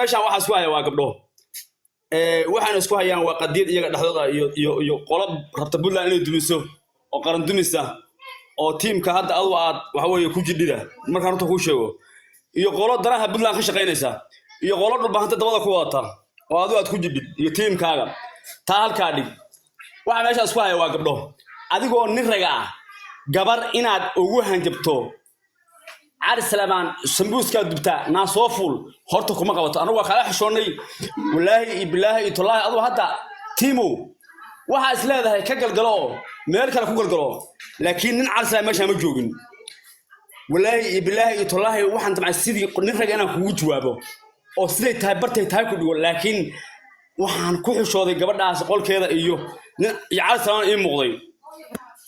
Meeshaan waxaa isku haya waa gabdho. Waxaana isku hayaan waa qadiyad iyaga dhexdooda iyo qolo rabta Puntland inay dumiso oo qaran dumisa oo tiimka hadda adu aad waxa weeye ku jidhida markaan runta kuu sheego, iyo qolo danaha Puntland ka shaqaynaysa, iyo qolo dhulbahanta dabada ku wadata oo adu aad ku jidhid iyo tiimkaaga. Taa halkaa dhig. Waxa meesha isku haya waa gabdho. Adigoo nin raga ah, gabar inaad ugu hanjabto Cali Salamaan sambuuskaa dubtaa naa soo fuul, horta kuma qabato. Anagu waa kala xishoonnay, walaahi iyo bilaahi iyo tolaahi. Adugu hadda tiimow waxaa is leedahay ka galgalo oo meel kale ku galgalo, laakiin nin Cali Salaam meeshaa ma joogin. Walaahi iyo bilaahi iyo tolaahi, waxaan damcay sidii nin raga inaan kugu jawaabo oo siday tahay bartay tahay ku dhigo, laakiin waxaan ku xishooday gabadhaas qolkeeda iyo nin iyo Cali Salaam ii muuqday.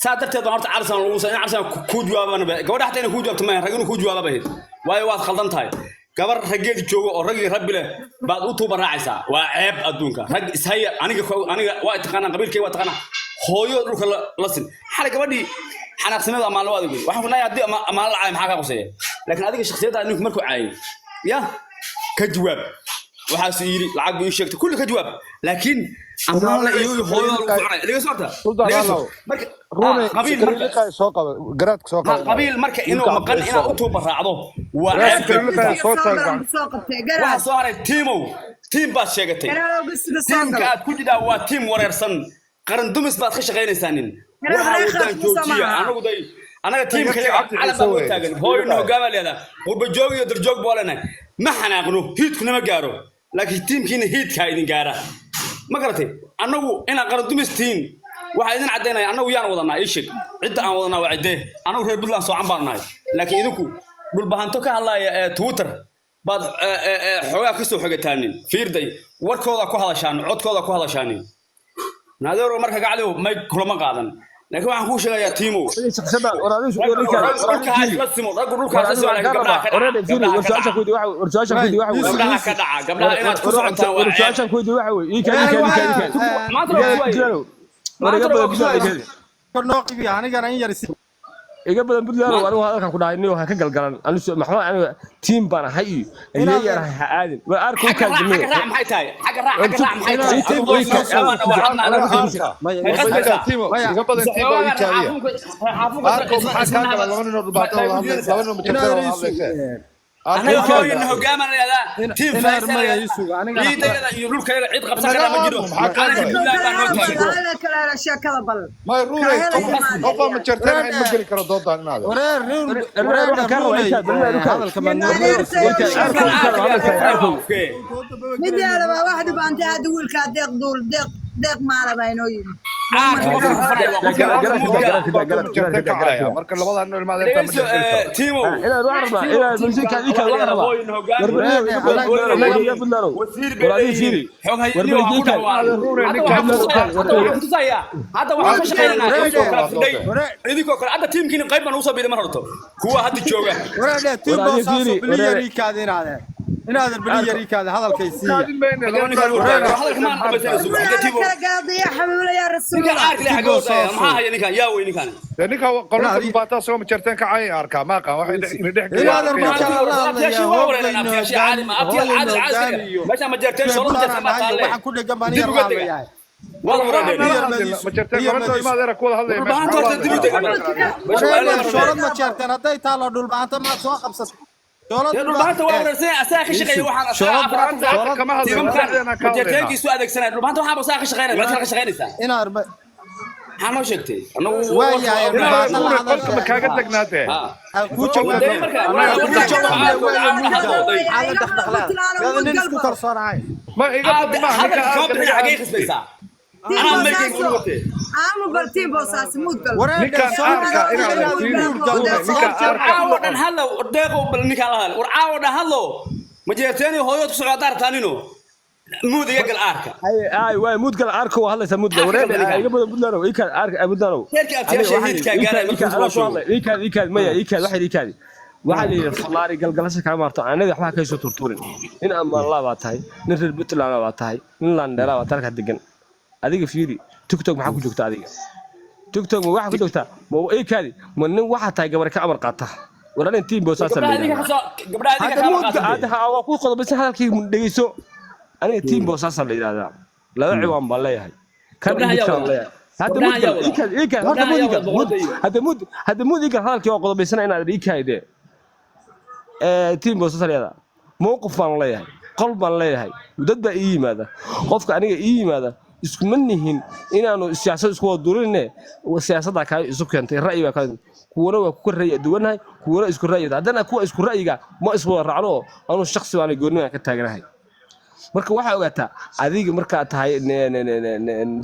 Saa darteed baan horta Cali Salaam lagu in Cali Salaam kuu jawaabana gabadha xataa inay kuu jawaabto maahan, rag inuu kuu jawaaba bahayd, waayo waad khaldan tahay. Gabar raggeed joogo oo raggii rabbi leh baad u tuuba raacaysaa, waa ceeb adduunka. Rag ishaya, aniga waa taqaanaa, qabiilkay waa taqaanaa, hooyo dhulka la sin. Xalay gabadhii xanaaqsaneed amaan la adigay, waxaan ku nahay haddii amaan la caay maxaa kaa quseeya? Laakiin adiga shakhsiyadda ninku markuu caayay ya ka jawaab. Waxaas yidhi lacag buu ii sheegtay, kulli ka jawaab, laakiin amaanla iyo hooyada lagu soconaya dhegeyso horta. Sultan. Dhegeyso. Allow. Marka Rune. qabiil marka Soo qaba garaadka, soo qaba. Qabiil marka inuu maqan inaad u tuuba raacdo waa Garaadka ceeb bay ku tahay. Soo taagan. Soo qabtay. Waxaa Garaad. soo haray tiimow, tiim baad sheegatay. Garaadowga sida soo Tiimka galo. aad ku jidhaa waa tiim wareersan, qaran dumis baad ka shaqaynaysaa. Nin Garaad waxaa reer wadaan Khaas Muuse joojiya. maaha. Anagu day anaga tiimka yaga Cabdi calan Ciise baa noo weeye. taagan, hooyna hogaamaa leedaha, qurba joog iyo darjoog baa leenahay. Ma xanaaqno, hiidku nama gaaro, laakiin tiimkiina hiidkaa idin gaara. Ma garatay? Annagu inaan qaran dumis tihiin waxaa idin caddaynaya annagu yaan wadanaa. Ii sheeg cidda aan wadanaa waa ciddee? Annagu reer Puntland soocan baanu nahay, laakiin idinku dhulbahanto ka hadlaaya ee Twitter baad xoogaa ka soo xogataanin, fiirday warkooda ku hadashaanin, codkooda ku hadashaanin. Naadeero marka gacliw may kulama qaadan, laakiin waxaan kuu sheegayaa tiimow, dhulka ha isla simo, raggu dhulka ha isla simo, laakiin gabdhaha ka dhaca, gabdhaha ka dhaca, gabdhaha ka dhaca, gabdhaha inaad ku socotaan waa ceeb. Maanta waa ku waayey, maanta waa ku waayey. Kor noo qibiya anigana in yar si. Iga badan Puntland, anigu hadalkan ku dhahay nin waxaan ka galgalan anigu maxaa aniga tiim baan ahay iyo ayeeyaan ahay, ha aadin war arko u Xagga raac, kaadimiyo. xagga raac maxay tahay? Xagga raac, xagga raac maxay tahay? Timo iga badan, tiimo ii kaadiya. Arko maxaa kaa gala? Laba ninoo dhulbaata wada hadlaysa, laba ninoo majarteen wada hadlaysa. Anaga hooyana hogaaman leedaa tiim Inaad faysal maya ii suga, anigana ciidayada iyo dhulkayaga cid qabsan karaa ma jiro. Maxaa kaa Anaga galay? Puntland baa noo taagan. Kala kala sheekada bal. May runay, qofaa majarteen ahayn ma geli karo doodaan inaade. Wareer Wareer, waxaan kaa rabaa intaad Puntland u kaadi. Hadalka ma Mideeda waa wax dhibaantay hadda wiilkaa Deeq duul, Deeq, Deeq maala baa inoo yimi. Marka labadaa nin ilmaha adeertaa ma geli karo. Tiimow. Inaad waxaan rabnaa inaad bulshada ii kaadi, waxaan rabaa war Puntland Wasiir war adiga fiiri war bal ii kaadi. Kutusaya hadda waxaan ka shaqaynaynaa idinkoo kala fidhay, idinkoo kale hadda tiimkiina qayb baan ugu soo biiray mar horto kuwa hadda jooga. Wareer tiim War adiga boosaas fiiri, bili yar wareer. ii kaadi inaadeen inaadan bili yar ii kaadi hadalkay siiya. Hadalka maan dhamaysanayso xagga tiimow. Kala gaada yaa xabiibla yaa Ninkan rasuulallah. aarkile xagga ordaya, maxaa haya ninkan? Yaa wey ninkan? Dee ninka qolada dhulbaata asagoo majarteen ka cayay arkaa ma aqaan waxa ina dhex Inaadan geliya. markaa la hadlayaa. Abtiyaashii waa wareereen, abtiyaashii caadi ma abtiyaal caadi caadi meesha ma jarteen solo ma jarteen baa taalle. Waxaan ku dhegan baan Dib yar uga la dega. hadlayaa. Waad wareereen. Majarteen laba nin oo ilmaha adeera ku wada hadlaya meesha. Dhulbaanta horta dib u dega marka. Meesha waa Wareer la shoolad ma jeerteen hadday taalo dhulbaanta maad soo qabsatay shoolad. Dee dhulbaanta waa wareersan, asaga ka shaqeeya waxaan asaga Dhulbaanta afraad kama hadlayo, tiimamkan dhexdeena ka hadlaynaa. majarteenkiisu adeegsanaya. Dhulbaanta waxaaba asaga ka shaqeynaya, cid kale ka shaqeynaysaa Inaad maxaa noo sheegtay annagu? Waa yahay dhulbaanta la Rune, qolka ma kaaga hadasha degnaatee? Ku Dee marka jawaab nin isku kalsoonahay. Ma iga badan maaha ninka hadalka kama aarka bixin, xagee khasbaysaa? Anaa maykayga ugu watee. Aamu bal tiim boosaas muud gal. Ninkaan aarka inaadan fiiri, Rune, ninka aarka. Caawa dhan hadlo, Deeqow, bal ninkaan la hadal. War caawa dhan hadlo, ma jeerteeni hooyood ku socdaa artaanino muud iga gal aarka. Ay ay waay, muudgal arko waa hadlaysaa, muudgal wareer iga badan Puntland ii kaadi arka Puntland. Reerkii abtiyaasha hiidkaa gaaraya markii loo sheego. Ii kaadi, ii kaadi, maya, ii kaadi, waxay ii kaadi. Waxaa la yidhi fallaari galgalasha kaa maarto, aanadii waxba ka soo turturin. Nin ammaanlaa baa tahay, nin reer Puntland baa tahay, nin landheera baa tahay, halkaa degan. Adiga fiiri, TikTok maxaa ku joogta adiga? TikTok ma waxaa ku joogtaa? Ma ii kaadi, ma nin waxaa tahay gabar ka amar qaata? War aniga team Boosaaso la Gabdhaha idinka yidhahdaa. kasoo, gabdhaha idinka Hadda kaama muudka qaadan. hadda waa ku qodobaysan hadalkayga, dhegeyso. Aniga team Boosaaso la yidhahdaa, laba ciwaan baan leeyahay, kan Gabdhaha iyo ayaa midkaan wada. leeyahay. Hadda Gabdhaha muudka ayaa wada. ika horta Gabdhaha muud ayaa iga wada boqorada iyo. Hadda muud iga hadalkii waa qodobaysana inaad ii kaydee. Team Boosaaso la yidhahdaa, mowqif baan leeyahay, qol baan leeyahay, dad baa ii yimaada. Qofka aniga ii yimaada iskuma nihin inaanu siyaasad isku wada durinne. Siyaasaddaa kaa isu keentay, ra'yi baa kaa, kuwana waa ku ra'yi duwanahay, kuwana isku ra'yi. Haddana kuwa isku ra'yiga ma isku wada raacno oo anuu shakhsi baana goonni baan ka taaganahay. Marka waxaa ogaataa adiga markaa tahay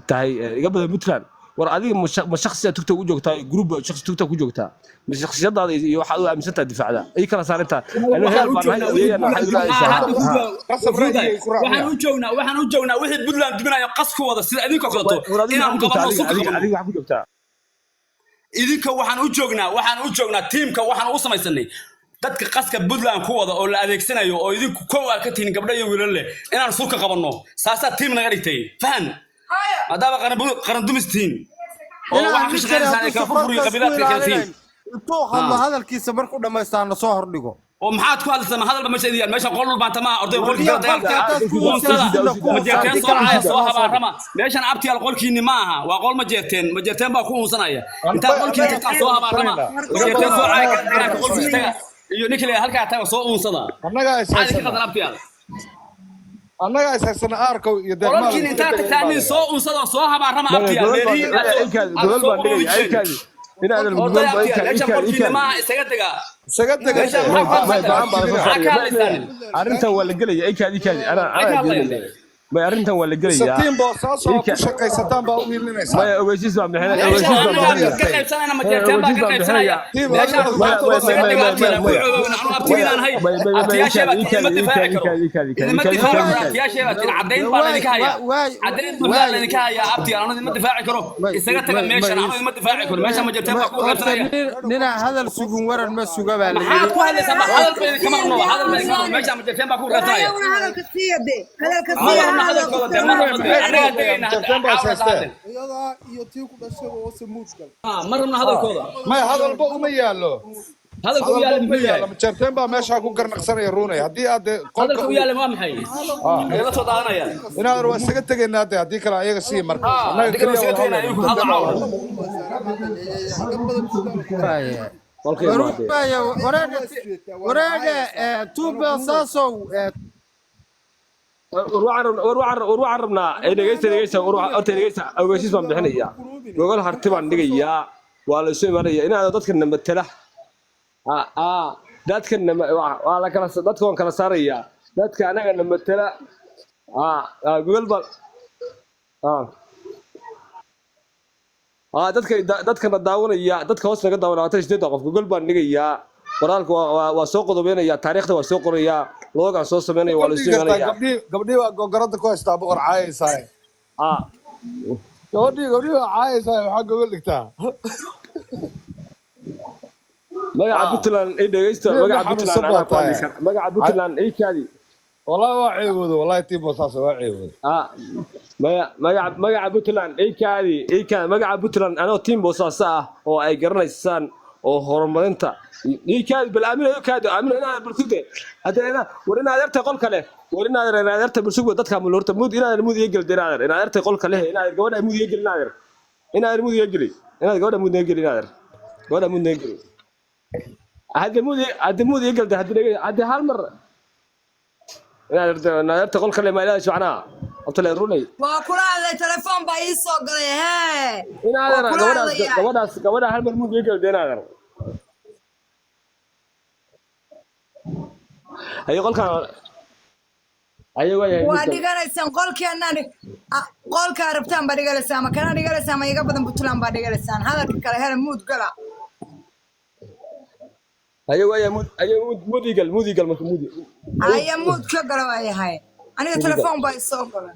tahay iga badan Puntland. War adiga ma shakhsiyaa tugta u joogtaa, group shakhsi tugta ku joogtaa, ma shakhsiyadaada iyo waxaad u aaminsantaha difacda ay kala saarintaa? Aniga Waxaan heer u baan nahay, joognaa odayaana waxay u raacaysaa. Qasab ra'yigay ku raacayaan. Waxaan u joognaa wixii Puntland duminaya, qas ku wada sida idinkoo kaleto War adiga inaan waxaa ku joogtaa, qabanno, adiga sulka adiga qabanno. Adiga waxaa ku joogtaa. Idinka waxaan u joognaa tiimka waxaan u samaysanay dadka qaska Puntland ku wada oo la adeegsanayo oo idinku kow aad ka tihiin, gabdho iyo wiilal leh, inaan sulka qabanno. Saasaa tiim naga dhigtay, fahan, maadaama qaran dumis tihiin oo Ilaa waxaa ka mid kale shaqeynaysaan ay hadduusan kala furfuriyo qolkaas ku qabiilaadka kala tihiin. ilaalinayn, intuu hadlo hadalkiisa markuu dhammaystaa na soo hordhigo. Oo maxaad ku hadlaysaa? Ma hadalba meesha idin yaal? Meesha qol dhulbaanta maaha, orday qolkii Warniyo dagaalka qolka haddaad ku uunsada wansada ku ma jeerteen wansada soo caaya, soo soo habaarama. Meeshan abtiyaal qolkiinni ma aha, waa qol ma jeerteen, ma jeerteen baa ku uunsanaya. Intaa qolkiin tagtaa soo habaarama, ma jeerteen soo caaya, dagaalka qolkiis taga iyo ninka la halkaa taga soo uunsada. Annagaa is Maxaa idinka haysana. qaldan, abtiyaal? Annagaa is haysana, aarkow iyo deeqmaal. Qolalkiin intaa tagtaa nin soo uunsada oo soo habaarama, abtiyaal, Gobol meelihii baan aad gobol soo baan dhigaya ururin jireen. aykaadi inaadan gobol Orday baan abtiyaal, aykaadi meeshan aykaadi qolkiinni aykaadi maaha, isaga taga. Isaga tega. Meeshan maxaa ku May baan baan soo maxaa ka saaraya. hadlaysaan? Arrintan waa la gelaya, aykaadi aykaadi anaa Maxay ka anaa hadlayaan? gelinaya. May, arrintan waa la gelayaa. Satiin Boosaaso oo ku Ika- shaqaysataan baa u hiilinaysaa. Maya, ogeysiis baan bixinaya, meeshan ogeysiis baan annagaa bixinaya. ka qaybsanayna, ma jeerteen baa Ogeysiis ka baan qaybsanaya. bixinaya. Meeshaan rubaantooda isaga taga, abtiyaal, ku coobowna. Anu abtigiinaan hay, abtiyaashee baa tihiin, ma difaaci karo, idinma difaaci karo. Abtiyaashee baa tihiin, caddayn baa laydinka hayaa, caddayn buuxdaa laydinka hayaa. Abtiyaal, anu idinma difaaci karo, isaga taga meeshan. Anu idinma difaaci karo meeshan, ma jeerteen baa ku qaybsanaya. Ninaa hadal sugun waran ma suga baa la Maxaad yidhi. ku hadlaysaa? Ma hadal ba idinkama rabno, hadal ba idinkama rabno. Meeshan ma jeerteen baa ku qaybsanaya. Ayaguna hadalka siiya de, hadalka Ma siiya. rabno hadalkooda de, ma rabno de, annagaa degayna hadda Jeerteen baa is caawna haystee. hadal. Iyadaa iyo tii ku dhashay oo hoose muudgal. Ma rabno hadalkooda. Maya, hadalba uma yaallo. Hadalka u Hadalba yaalla uma muxuu yahay? yaallo. Jeerteen baa meeshaa ku garnaqsanaya ruunay haddii aad dee qolka Hadalka u yaalla waa maxay? Ay la soo daadanayaan. Inaadan waa isaga tegaynaa dee, haddii kale ayaga sii marka annaga Haddii kale waa keliya isaga wada tegaynaa, hadlayna. iyagu hadla caawa. Qolkay imaadeen. Waaya, wareega wareega tuuba saasow. War waxaan rabnaa ee dhegeysta, dhegeysta. War horta dhegeysta, ogeysiis baan bixinayaa, gogol harti baan dhigayaa, waa la isu imanaya inaada dadka namatela dadka nama waa la kala, dadka waan kala saarayaa, dadka anaga namatela gogol baan dadka dadkana daawanaya, dadka hoos naga daawanaya 28 qof. Gogol baan dhigayaa, qoraalka waa soo qodobeynaya, taariikhda waa soo qorayaa, loogaan soo sameynaya, waa la isu Gabdhii imanaya. Gabdhii waa gogoradda ku haystaa, boqor caayaysaa. Gabdhii waa caayaysaa, waxaa gogol dhigtaa. Magaca Puntland ay dhegeysta. Nin Magaca xanuunsan Puntland baa anaa ku hadli tahay. kara magaca Puntland ii kaadi. Wallahi waa ceeboodo, wallahi tii Boosaaso waa ceeboodo. Maya, magaca Puntland ii kaadi, ii kaadi. Magaca Puntland anoo team Boosaaso ah oo ay garanaysaan oo horumarinta ii kaadi. Bal aamino, ii kaadi, aamino inaad bulsugde hadda ina war inaad ertay qolka leh. War inaad inaad ertay bulsugde dadka mul horta muud inaad muud iga gelin, inaad inaad ertay qolka leh, inaad gabadha muud iga gelin, inaad inaad muud iga geli, inaad gabadha muud iga geli, inaad gabadha muud iga geli. Hadda muud, hadda muud iga gelda, hadda hadda hal mar inaad inaad ertay qolka leh ma ilaasho macnaha horta le runay. Waa kula hadlay, telefoon baa ii soo galay hee. Inaad Waa kula gabadhaas hadlayaa. gabadhaas gabadha hal mar muud iga gelda inaad haye qolkan haye waayahay. Waa Muud gal. dhiganaysaan qolkeennan, qolkaa rabtaan baa dhiganaysaan, ama kana dhiganaysaan, ama iga badan Puntland baa dhiganaysaan. Hadalka kale hele, muud gala. Haye waayahay, muud haye, muud muud igal, muud igal marka muud. Haya, muud ka gala waayahay, aniga telefoon baa ii soo galay.